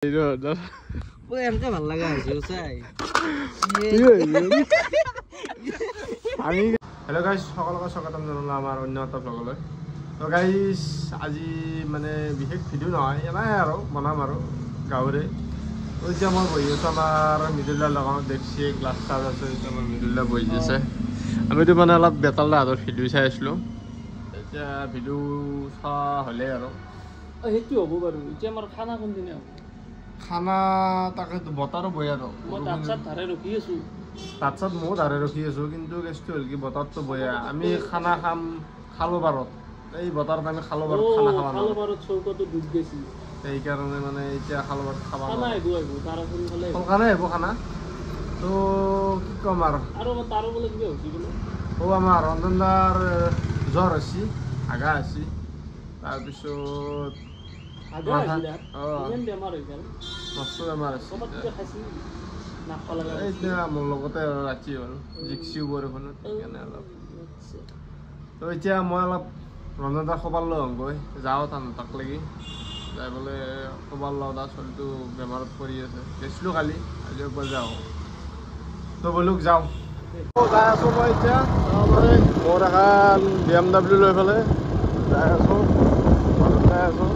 এনেকে ভাল লগা হৈছে। হেল্ল' গাইজ, সকলোকে স্বাগতম জনালোঁ আমাৰ অন্য এটা ব্লগলৈ। তো গাইজ, আজি মানে বিশেষ ভিডিঅ' নহয়, এনেই আৰু বনাম আৰু গাঁৱৰে। এতিয়া মই বহি আছোঁ আমাৰ মৃদুলাৰ লগত, দেখছি গ্লাছ চাৰ্জ আছে। এতিয়া আমাৰ মৃদুলা বহি আছে। আমিতো মানে অলপ বেতাল দাহঁতৰ ভিডিঅ' চাই আছিলোঁ, এতিয়া ভিডিঅ' চোৱা হ'লেই আৰু। সেইটো হ'ব বাৰু। এতিয়া আমাৰ খানা কোনদিনা হ'ব? খানা তাকেতো, বতাৰো বৈ আৰু। মই তাত চাত ধাৰে ৰখি আছোঁ। তাত চাত ময়ো ধাৰে ৰখি আছোঁ, কিন্তু কেছটো হ'ল কি, বতৰটো বয়া। আমি খানা খাম খালো বাৰত, এই বতৰত আমি খালো বাৰত খানা খাব নোৱাৰোঁ। খালবাৰত চৌকাটো ডুব গৈছি। সেইকাৰণে মানে এতিয়া খালবাৰত খাব খানা আহিব, আহিব তাৰ সোনকালে আহিব। সোনকালে আহিব খানা। তো কি ক'ম আৰু। আৰু তাৰো বোলে কিবা হৈছে বোলে। অ', আমাৰ ৰঞ্জন দাৰ জ্বৰ হৈছে, হাগা হৈছে, তাৰপিছত হাগা মাথা হৈছে তাৰ? অঁ। ইমান বেমাৰ হৈ গ'ল? মস্ত বেমাৰ হৈছে। ক'ৰবাত কিবা খাইছিল নেকি? নাক লগা? এতিয়া মোৰ লগতে ৰাতি হ'ল, জিকচিও বৰষুণত, সেইকাৰণে অলপ। তো এতিয়া মই অলপ ৰঞ্জন দাৰ খবৰ লৈ আহোঁগৈ। যাওঁ তাক লাগি যাই পেলাই খবৰ লওঁ। তাৰ ছোৱালীটো বেমাৰত পৰি আছে। গৈছিলোঁ কালি, আজি একবাৰ যাওঁ। তো ব'লক যাওঁ। যাই আছোঁ মই এতিয়া মানে মোৰ এখন BMW লৈ পেলাই যাই আছোঁ, ঘৰত যাই আছোঁ,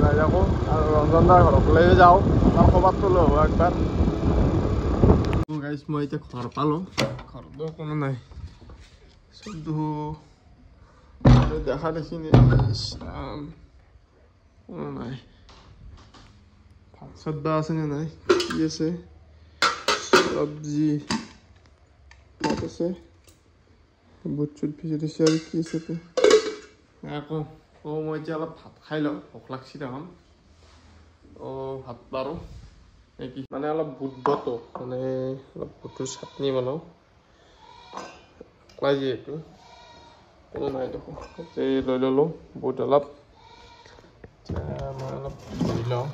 যাই থাকোঁ আৰু ৰঞ্জন দাৰ ঘৰক লৈ যাওঁ, তাৰ খবৰটো লৈ আহোঁ একবাৰ। গাইজ, মই এতিয়া ঘৰ পালোঁ। ঘৰতো কোনো নাই, চবটো দেখা দেখি ইছৰাম, কোনো নাই। ভাত চাত বা আছেনে নাই? কি আছে? চব্জি, ভাত আছে, বুট চুট ভিজি দিছে, আৰু কি আছে তে? আকৌ অঁ, মই এতিয়া অলপ ভাত খাই লওঁ, ভোক লাগছি দেখোন। অঁ, ভাত বাৰু নেকি মানে অলপ বুট বটো, মানে অলপ বুটৰ চাটনি বনাওঁ। একলাই যিহেতু কোনো নাই দেখোন, এই লৈ ল'লোঁ বুট অলপ। এতিয়া মই অলপ ধুই লওঁ।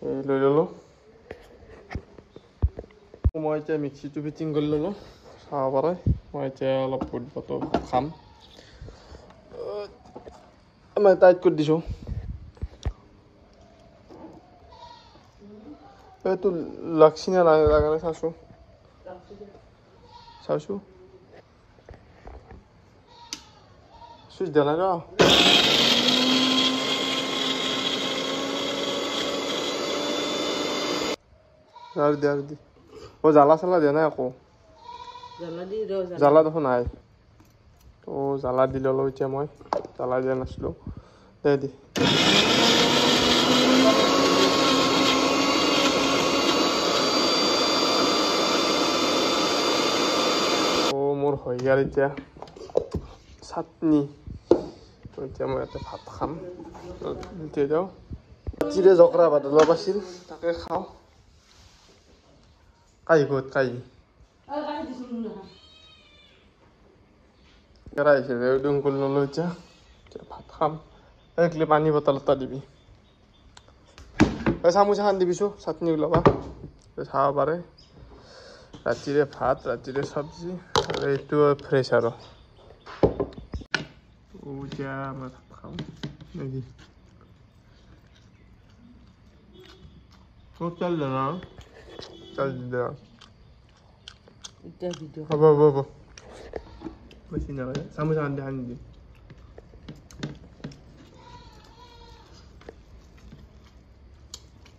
এই লৈ ল'লোঁ মই। এতিয়া মিক্সিটো ফিটিং কৰি ল'লোঁ, চাব পাৰে। মই এতিয়া অলপ বুট বটো খাম। মই টাইট কৰি দিছোঁ। এইটো লাগছি নে নাই লগা নাই চাইছোঁ, চাইছোঁ। চুইচ দিয়া নাই ৰ। আৰু দে, আৰু দি। অ', জ্বালা চালা দিয়া নাই আকৌ? জ্বালা দি ৰ। জ্বালা দেখোন নাই। তো জ্বালা দি ল'লোঁ এতিয়া মই। জ্বালা দিয়া নাছিলোঁ। দে দি। অ', মোৰ হৈ গ'ল এতিয়া চাটনি। তো এতিয়া মই ইয়াতে ভাত খাম। এতিয়া যাওঁ। ৰাতিৰে জকৰা ভাত অলপ আছিল, তাকে খাওঁ। কাই ক'ত কাই কেৰা আহিছে, উদং কৰি ল'লোঁ। এতিয়া এতিয়া ভাত খাম। এইগিলে পানী বটল এটা দিবি, এই চামুচ এখন দিবিচোন। চাটনি ওলাবা চাব পাৰে। ৰাতিৰে ভাত, ৰাতিৰে চব্জি, আৰু এইটো ফ্ৰেছ আৰু। এতিয়া মই ভাত খাওঁ নেকি? চাল দে না, চাল দে। এতিয়া ভিডিঅ' হ'ব হ'ব হ'ব, বেছি নালাগে। চামুচ এখন দি, সানি দি।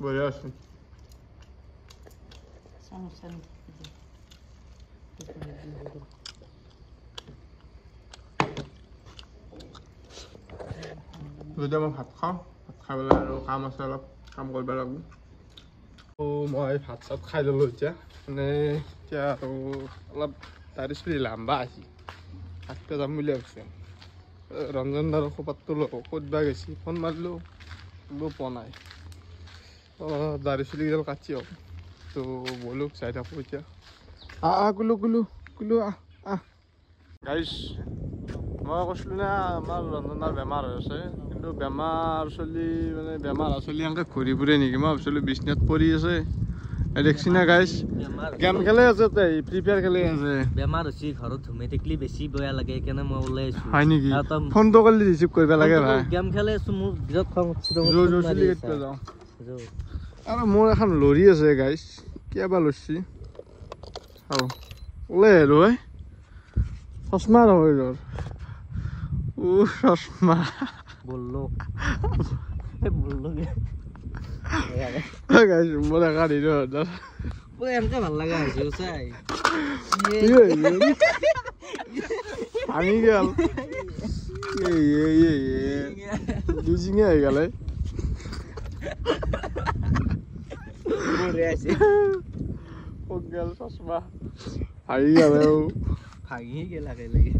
বঢ়িয়া আছে। চামুচ চামুচ। যেতিয়া মই ভাত খাওঁ, ভাত খাই পেলাই আৰু কাম আছে, অলপ কাম কৰিব লাগিব। মই ভাত চাত খাই ল'লোঁ। এতিয়া মানে এতিয়া আৰু অলপ দাড়ি চুলি লাম্বা আহি কাটতে যাম বুলি ভাবিছোঁ। ৰঞ্জন দাৰ খবৰটো লওঁ, ক'ত বা গৈছি। ফোন মাৰিলোঁ, বোলো পোৱা নাই। দাড়ি চুলিকেইডাল কাটি হওক। তো ব'লক, চাই থাকোঁ এতিয়া। আহ আহ, কুলু কুলু কুলু, আহ আহ। গাইজ, মই কৈছিলোঁ না আমাৰ ৰঞ্জনাৰ বেমাৰ হৈ আছে, কিন্তু বেমাৰ চলি মানে বেমাৰ চলি এনেকৈ ঘূৰি ফুৰে নেকি? মই ভাবিছিলোঁ বিছনাত পৰি আছে। দেখছি না গাইস, গেম খেলে আছে তাই, ফ্ৰি ফায়াৰ খেলে আছে। বেমাৰ হৈছে, ঘৰত ঘুমাই থাকিলে বেছি বেয়া লাগে, সেইকাৰণে মই ওলাই আছো। হয় নেকি? ফোনটো কৰিলে ৰিচিভ কৰিব লাগে ভাই। গেম খেলে আছো, মোৰ বিৰাট খং উঠছে। আৰু মোৰ এখন লৰি আছে গাইস, কিবা লৰছি ওলাই আহিলো। চশমা নহয় তোৰ, ও চশমা বললো বললো গাইস, মোৰ এখন হিৰো এনেকে ভাল লগা হৈছে চাই ভাঙি গেল, দুজিঙে হৈ গেল। গেল চশমা ভাঙি গেল, ভাঙি গেল একেলগে।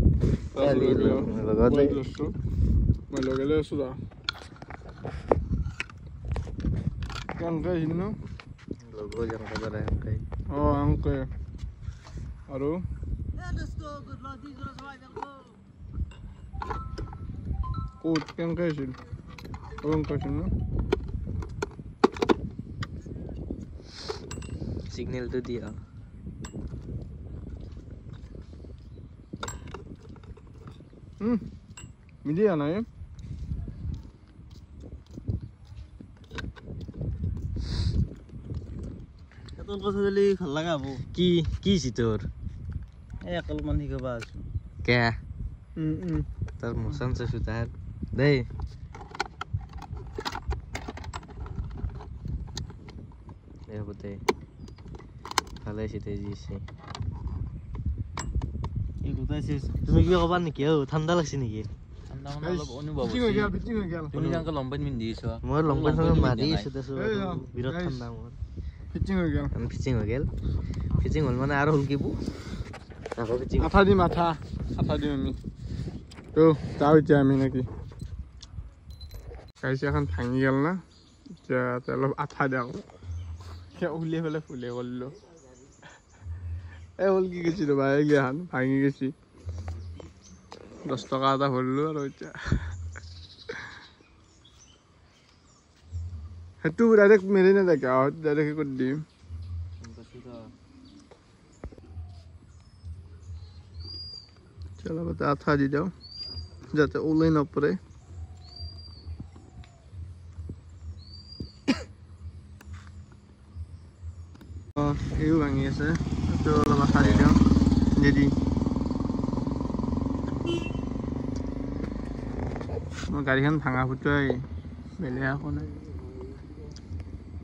মই লগে লৈ আছো দা কেনেকে আহিল ন অঁ আংকে আৰু ক'ত কেনেকে আহিছিল? কেনেকে আহিছিল ন সিগনেলটো দিয়া। মিলি নাই। তোৰ কথা দিলে ভাল লগা হ'ব। কি কি হৈছে তোৰ? এই অলপমান শিকাব আছো কে তাৰ মোচন চাইছো তাৰ দেই। এই হ'ব দে, ভালে হৈছে দে, যি হৈছে। তুমি কিবা ক'বা নেকি? অ ঠাণ্ডা লাগছে নেকি? মই লং পেণ্ট মাৰি আছো, বিৰাট ঠাণ্ডা মোৰ। ফিটিং হৈ গেল, ফিটিং হৈ গেল, ফিটিং হ'ল মানে আৰু হলকিব। আকৌ ফিটিং আঠা দিম, আঠা আঠা দিম আমি। তো যাওঁ এতিয়া আমি নেকি? গাড়ী এখন ভাঙি গ'ল না, এতিয়া অলপ আঠা দিওঁ। উলিয়াই পেলাই ফুলে কৰিলোঁ। এই হ'ল কি গৈছি ৰ'বা, এইগিলাখন ভাঙি গৈছি। 10 টকা এটা ভৰিলোঁ আৰু এতিয়া সেইটো ডাইৰেক্ট মেৰি নাথাকে, সেইটো ডাইৰেক্ট কৰি দিম। অলপ আঠা দি দিওঁ যাতে ওলাই নপৰে। এইও ভাঙি আছে, সেইটো অলপ আঠা দি দিওঁ দি। মোৰ গাড়ীখন ভাঙা ফুটোৱাই বেলেগ একো নাই।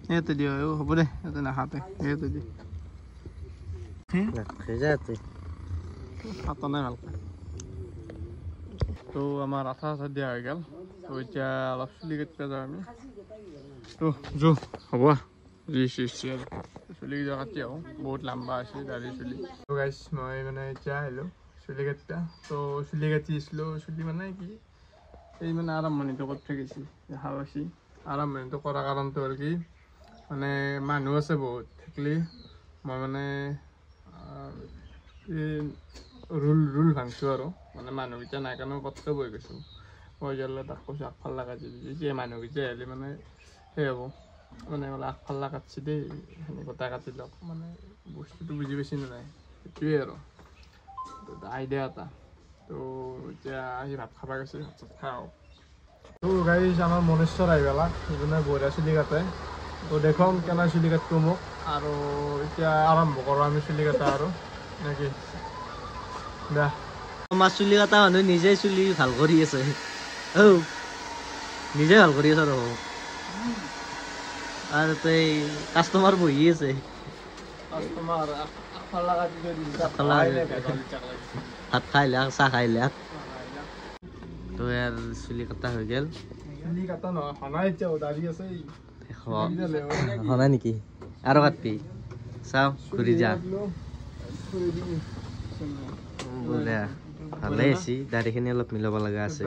ইয়াতে দিয়া হ'ব দে, ইয়াতে নাখাতে, ইয়াতে দি আটা নাই ভালকে। তো আমাৰ আঠা আঠা দিয়া হৈ গ'ল। তো এতিয়া অলপ চুলি কাটিব যাওঁ আমি। তো যো হ'ব আৰু চুলি কেইটা কাটি আহোঁ, বহুত লম্বা আছে দাড়ি চুলি। তো গাইছ মই মানে এতিয়া আহিলোঁ চুলি কাটিব। তো চুলি কাটি আছিলোঁ, চুলি মানে কি এই মানে আৰম্ভণিটো কৰি থৈ গৈছি, দেখা পাইছি। আৰম্ভণিটো কৰাৰ কাৰণটো হ'ল কি মানে মানুহ আছে বহুত থাকিলে মই মানে এই ৰুল ভাঙছোঁ আৰু মানে মানুহকেইটা নাই কাৰণে মই পটকৈ বহি গৈছোঁ। মই যালে তাক কৈছোঁ আগফালে কাটি দিবি, যে মানুহকেইটা আহিলে মানে সেই হ'ব মানে বোলে আগফালে কাটছি দেই, সেনেকুৱা কাটি লওক, মানে বস্তুটো বুজি পাইছি নে নাই, সেইটোৱে আৰু আইডিয়া এটা। তো এতিয়া আহি ভাত খাব গৈছে, ভাত চাত খাওঁ। তো গাইজ আমাৰ মনেশ্বৰ আহি পেলা, সেইজনে বঢ়িয়া চুলি কাটে। তো দেখুৱাম কেনে চুলি কাটব মোক। আৰু এতিয়া আৰম্ভ কৰোঁ আমি চুলি কটা আৰু নেকি? দে আমাৰ চুলি কটা মানুহ নিজে চুলি ভাল কৰি আছে। ঔ নিজে ভাল কৰি আছে আৰু আৰু তই কাষ্টমাৰ বহি আছে। ভাত খাই লাক, চাহ খাই লাক। তো ইয়াৰ চুলি কটা হৈ গ'ল। সনাই নেকি? আৰু কাটবি, চাওঁ ঘূৰি যা। বোলে ভালে আছে, দাড়িখিনি অলপ মিলাব লগা আছে।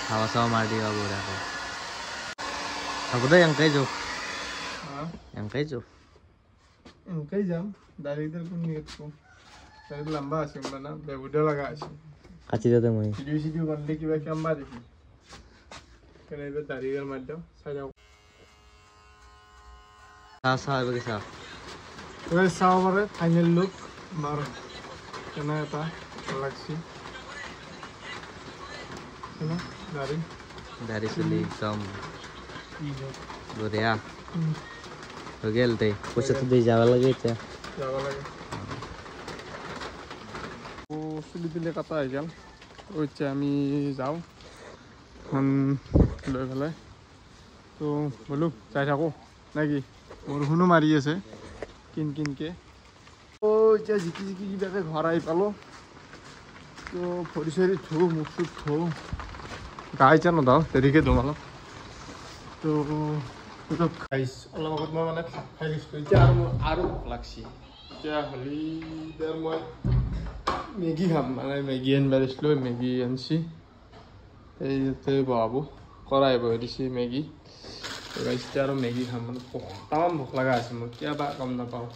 হাৱা চাৱা মাৰি দিবা বঢ়িয়াকৈ। হ'ব দে, এনেকেই যাওঁ, এনেকেই যাওঁ, এনেকেই যাম। দাড়িকেইডাল কোন কাটব? দাড়ি লম্বা আছে মানে বেহুদা লগা আছে। কাটি দে মই ভিডিঅ' চিডিঅ' বনালে কিবা কেম্বা দেখি এইবাৰ দাড়িগাল মাৰি দিওঁ, চাই যাওঁ। চা এবাৰ চা। চাব পাৰে ফাইনেল লুক আমাৰ কেনে এটা ভাল লাগছি দাড়ি দাড়ি চুলি একদম বঢ়িয়া হৈ গ'ল দে। পইচাটো দি যাব লাগে এতিয়া, যাব লাগে। চুলি তুলি কটা হৈ গ'ল। এতিয়া আমি যাওঁ এখন লৈ পেলাই। তো বোলো যাই থাকোঁ নে কি? বৰষুণো মাৰি আছে কিন কিনকৈ। তো এতিয়া জিকি জিকি কিবাকৈ ঘৰ আহি পালোঁ। তো ভৰি চৰি ধুওঁ, মুখ চুখ ধুওঁ, গা এতিয়া নধাওঁ, দেৰিকৈ ধুম অলপ। তো অলপ আগত মই মানে ভাত খাই গৈছিলোঁ, এতিয়া আৰু মোৰ আৰু ভোক লাগছি। এতিয়া হ'লে এতিয়া মই মেগী খাম, মানে মেগী আনিব দিছিলোঁ, মেগী আনিছি, এই ইয়াতে বহাব কৰাই বহাই দিছে মেগী। এতিয়া আৰু মেগী খাম, মানে তামাম ভোক লগা আছে মোৰ, কিয় বা গম নাপাওঁ।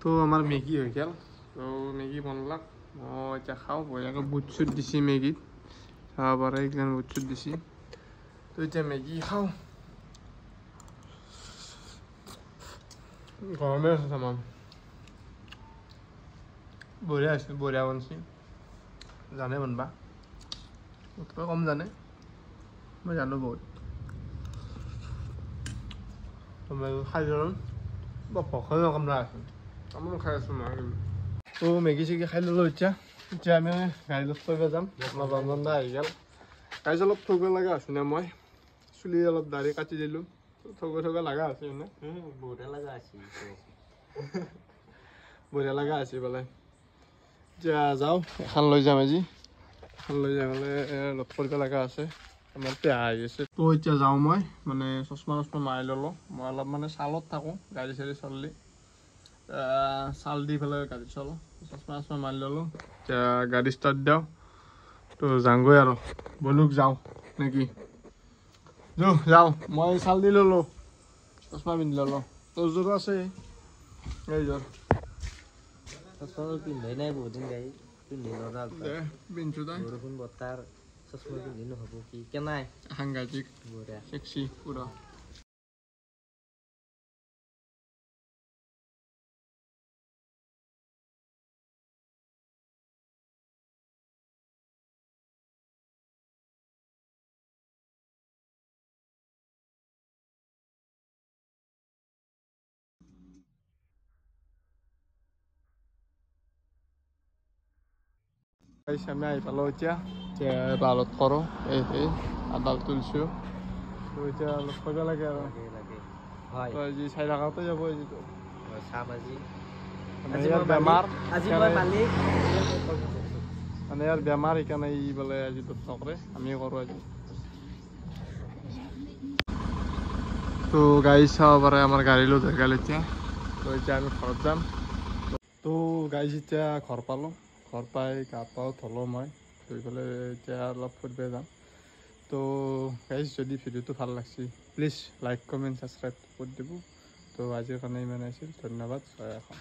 তো আমাৰ মেগী হৈ গ'ল। তো মেগী বনালাক, মই এতিয়া খাওঁ বঢ়িয়াকৈ। বুট চুট দিছে মেগীত, চাব পাৰে এইগিলান বুট চুট দিছে। তো এতিয়া মেগী খাওঁ, গৰমে আছে তামাম। বঢ়িয়া হৈছে, বঢ়িয়া বনছি, জানে বনবা, মোতকৈ কম জানে, মই জানো বহুত। খাই ল'ম, বৰ ভোকে কম লগা আছে, তামোল খাই আছোঁ মই। তো মেগী চেগী খাই ল'লোঁ এতিয়া। এতিয়া আমি গাড়ী লগ কৰিব যাম, আমাৰ ৰঞ্জন দা আহি গ'ল। গাড়ী অলপ থব লগা আছে না, মই চুলি অলপ দাড়ি কাটি দিলোঁ, থব থব লগা আছে মানে বঢ়িয়া লগা আছে, বঢ়িয়া লগা আছে বোলে। এতিয়া যাওঁ, এখন লৈ যাম আজি, এখন লৈ যাই পেলাই লগ কৰিব লগা আছে, আমাৰ পেহা আহি আছে। তো এতিয়া যাওঁ মই, মানে চশমা তচমা মাৰি ল'লোঁ। মই অলপ মানে ছালত থাকোঁ, গাড়ী চাড়ী চললি ছাল দি পেলাই গাড়ী চলাওঁ, চশমা চশমা মাৰি ল'লোঁ। এতিয়া গাড়ী ষ্টাৰ্ট দিওঁ, তো যাওঁগৈ আৰু, বলুক যাওঁ নেকি? যাওঁ, মই ছাল দি ল'লোঁ, চশমা পিন্ধি ল'লোঁ। তোৰ যোৰ আছে, এইযোৰ চশমা পিন্ধাই নাই বহুত দিন, গাড়ী পিন্ধি ল'ৰা বৰষুণ বতাৰ চশমা পিন্ধি নহ'ব কি কেনাই সাংঘাতিক বঢ়িয়া চেক্সি পুৰা। আমি আহি পালোঁ এতিয়া, এতিয়া বালত কৰোঁ, এই আদাল তুলিছোঁ। তো এতিয়া অলপ কৰিব লাগে আৰু আজি চাই থাকোঁতে যাব আজিতো বেমাৰ, মানে ইয়াৰ বেমাৰ, সেইকাৰণে ই বোলে আজি দুখ নকৰে, আমিও কৰোঁ আজি। তো গাড়ী চাব পাৰে, আমাৰ গাড়ী লোড হৈ গ'ল এতিয়া। তো এতিয়া আমি ঘৰত যাম। তো গাড়ী যেতিয়া ঘৰ পালোঁ, ঘৰ পাই গা পাও ধলোঁ মই, ধুই পেলাই এতিয়া অলপ ফুৰিব যাম। তো গাইজ যদি ভিডিঅ'টো ভাল লাগছে প্লিজ লাইক কমেণ্ট ছাবস্ক্ৰাইব কৰি দিব। তো আজিৰ কাৰণে ইমান আছিল, ধন্যবাদ, জয় অসম।